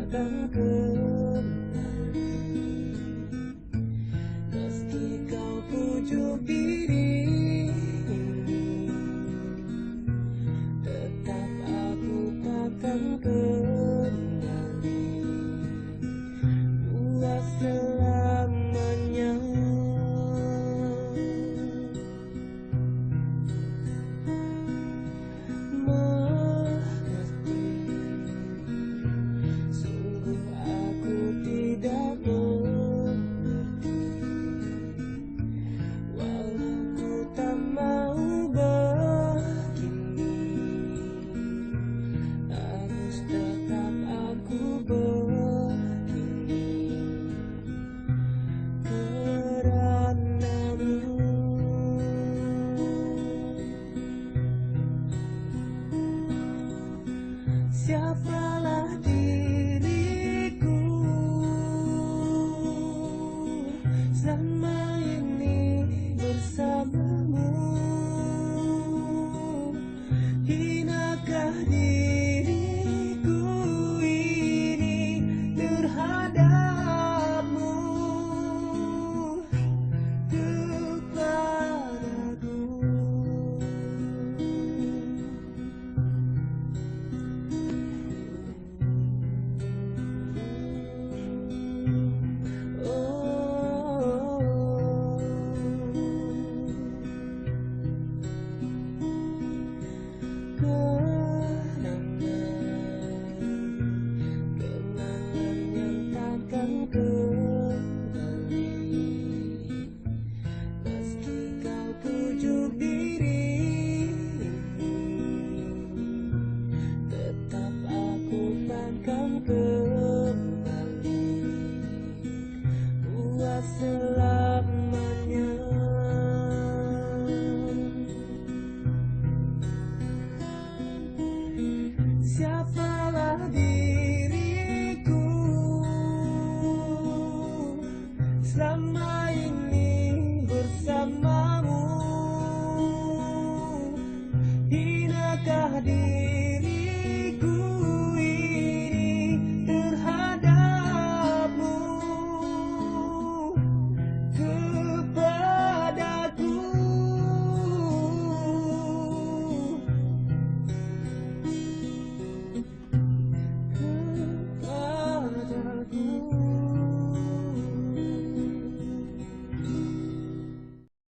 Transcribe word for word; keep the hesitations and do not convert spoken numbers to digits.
Takkan kembali. Meski kau pujuk diri ini, tetap aku takkan kembali buat selamanya. Mengerti, sungguh aku tidak mengerti. Walau ku tak mau begini, harus tetap aku begini. Keranamu, siapalah diriku selama ini bersamamu? Hinakah diriku ini terhadapmu, kepadaku? Kenangan, kenangan yang takkan kembali. Meski kau pujuk diri, tetap aku takkan kembali.